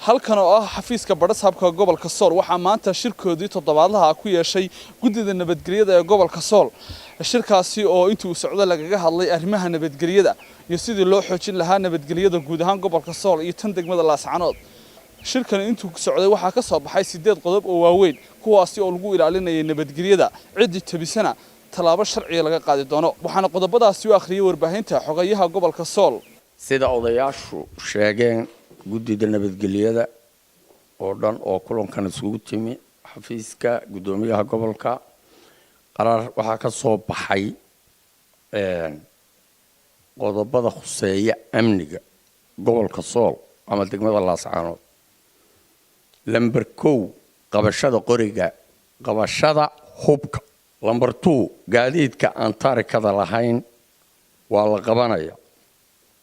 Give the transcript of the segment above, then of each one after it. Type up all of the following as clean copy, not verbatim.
Halkan oo ah xafiiska badhasaabka gobolka Sool, waxaa maanta shirkoodii toddobaadlaha ku yeeshay guddida nabadgelyada ee gobolka Sool. Shirkaasi oo intii uu socdo lagaga hadlay arrimaha nabadgelyada iyo sidii loo xoojin lahaa nabadgelyada guud ahaan gobolka Sool iyo tan degmada Laascanood. Shirkan intuu socday waxaa ka soo baxay 8 qodob oo waaweyn, kuwaasi oo lagu ilaalinayay nabadgelyada, ciddii jebisana tallaabo sharciga laga qaadi doono. Waxaana qodobadaasi u akhriyay warbaahinta xogayaha gobolka Sool. Sida odayaashu sheegeen, guddida nabadgelyada oo dhan oo kulankan isugu timi xafiiska guddoomiyaha gobolka, qaraar waxaa ka soo baxay qodobada khuseeya amniga gobolka Sool ama degmada Laascaanood. Lamber 1, qabashada qoriga, qabashada hubka. Lamber 2, gaadiidka aan taarikada lahayn waa la qabanaya.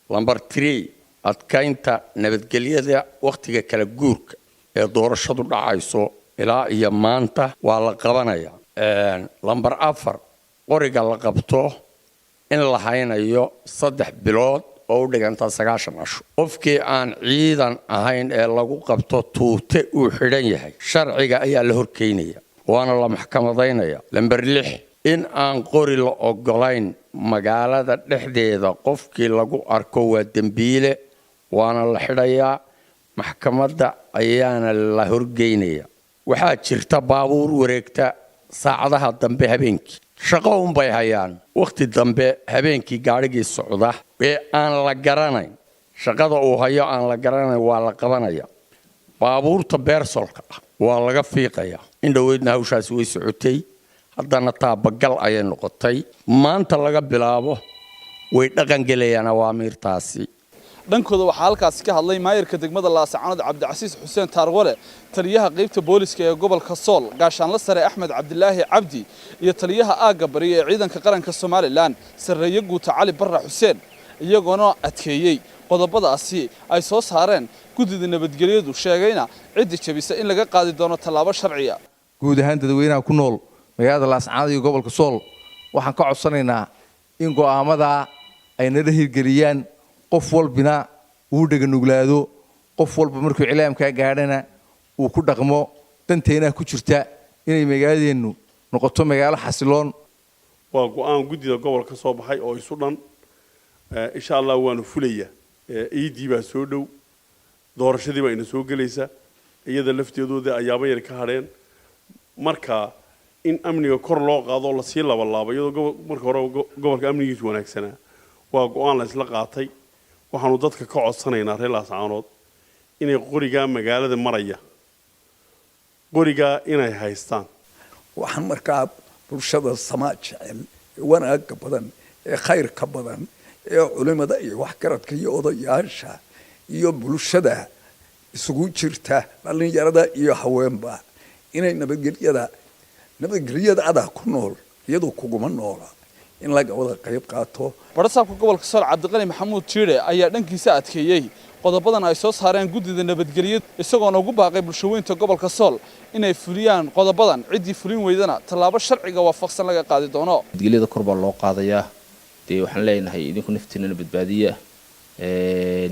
Lamber 3, adkaynta nabadgelyada wakhtiga kala guurka ee doorashadu dhacayso ilaa iyo maanta waa la qabanaya. Lamber 4, qoriga la qabto in la haynayo 3 bilood oo u dhiganta 90 casho. Qofkii aan ciidan ahayn ee lagu qabto tuute uu xidhan yahay, sharciga ayaa la horkeynaya, waana la maxkamadaynaya. Lamber 6, in aan qori la ogolayn magaalada dhexdeeda, qofkii lagu arko waa dembiile, waana la xidhayaa, maxkamadda ayaana la horgeynaya. Waxaa jirta baabuur wareegta saacadaha dambe habeenkii, shaqo unbay hayaan. Wakhti dambe habeenkii gaadhigii socda ee aan la garanayn shaqada uu hayo, aan la garanayn, waa la qabanaya. Baabuurta beersolka ah waa laga fiiqaya. In dhoweydna hawshaasi way socotay, haddana taabagal ayay noqotay. Maanta laga bilaabo way dhaqangelayaan awaamiirtaasi. Dhankooda waxaa halkaasi ka hadlay maayirka degmada Laascaanood Cabdicasiis Xuseen Taarwale, taliyaha qaybta booliska ee gobolka Sool Gaashaanle Sare Axmed Cabdilaahi Cabdi, iyo taliyaha aagga bari ee ciidanka qaranka Somaliland Sarreeye Guuta Cali Barra Xuseen, iyagoona adkeeyey qodobadaasi ay soo saareen guddida nabadgelyadu, sheegayna ciddii jebisa in laga qaadi doono tallaabo sharciya. Guud ahaan dadweynaha ku nool magaalada Laascaanood iyo gobolka Sool waxaan ka codsanaynaa in go'aamadaa ay nala hirgeliyaan, qof walbina uu dheganuglaado, qof walba markuu iclaamkaa gaadhana uu ku dhaqmo. Danteenaa ku jirta inay magaaladeennu noqoto magaalo xasiloon. Waa go'aan guddida gobolka ka soo baxay oo isu dhan. Insha Allah waanu fulaya. Ciiddii baa soo dhow, doorashadii baa ina soo gelaysa, iyada lafteedooda ayaaba yar ka hadheen. Marka in amniga kor loo qaado, lasii labalaabo, iyadoo marka hore gobolka amnigiisu wanaagsanaa, waa go'aan la isla qaatay. Waxaanu dadka ka codsanaynaa reer Laascaanood inay qorigaa magaalada maraya, qorigaa inay haystaan. Waxaan markaa bulshada samaa jecel ee wanaagga badan ee khayrka badan ee culimada iyo waxgaradka iyo odayaasha iyo bulshada isugu jirta dhallinyarada iyo haweenba inay nabadgelyada, nabadgelyada adaa ku nool, iyadoo kuguma noola, in laga wada qayb qaato. Badhasaabka gobolka Sool Cabdiqani Maxamuud Jiire ayaa dhankiisa adkeeyey qodobadan ay soo saareen guddida nabadgelyada, isagoona ugu baaqay bulshaweynta gobolka Sool inay fuliyaan qodobadan, ciddii fulin weydana tallaabo sharciga waafaqsan laga qaadi doono. Nabadgelyada kor baa loo qaadayaa. Dee waxaan leenahay, idinku naftiinana badbaadiya,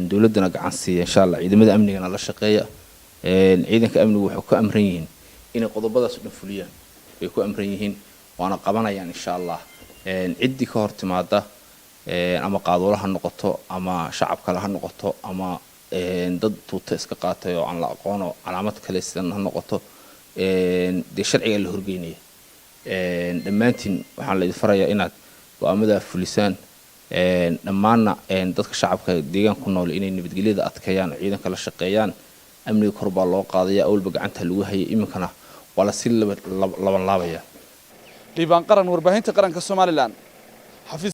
dowladdana gacan siiya, insha Allah ciidamada amnigana la shaqeeya. Ciidanka amnigu waxay ku amran yihiin inay qodobadaas o dhan fuliyaan bay ku amran yihiin, waana qabanayaan insha Allah. Ciddii ka hor timaada, ama qaaduula ha noqoto ama shacab kale ha noqoto ama dad tuuta iska qaatay oo aan la aqoono calaamad kale sidan ha noqoto, dee sharcigaa la horgeynaya. Dhammaantiin waxaan la idin farayaa inaad go'aamada fulisaan. Dhammaanna dadka shacabka deegaan ku nool inay nabadgelyada adkeeyaan oo ciidanka la shaqeeyaan. Amniga kor baa loo qaadaya. Awalba gacanta lagu hayay, iminkana waa lasii laban laabaya. Liibaan Qaran, warbaahinta qaranka Somaliland, xafiis.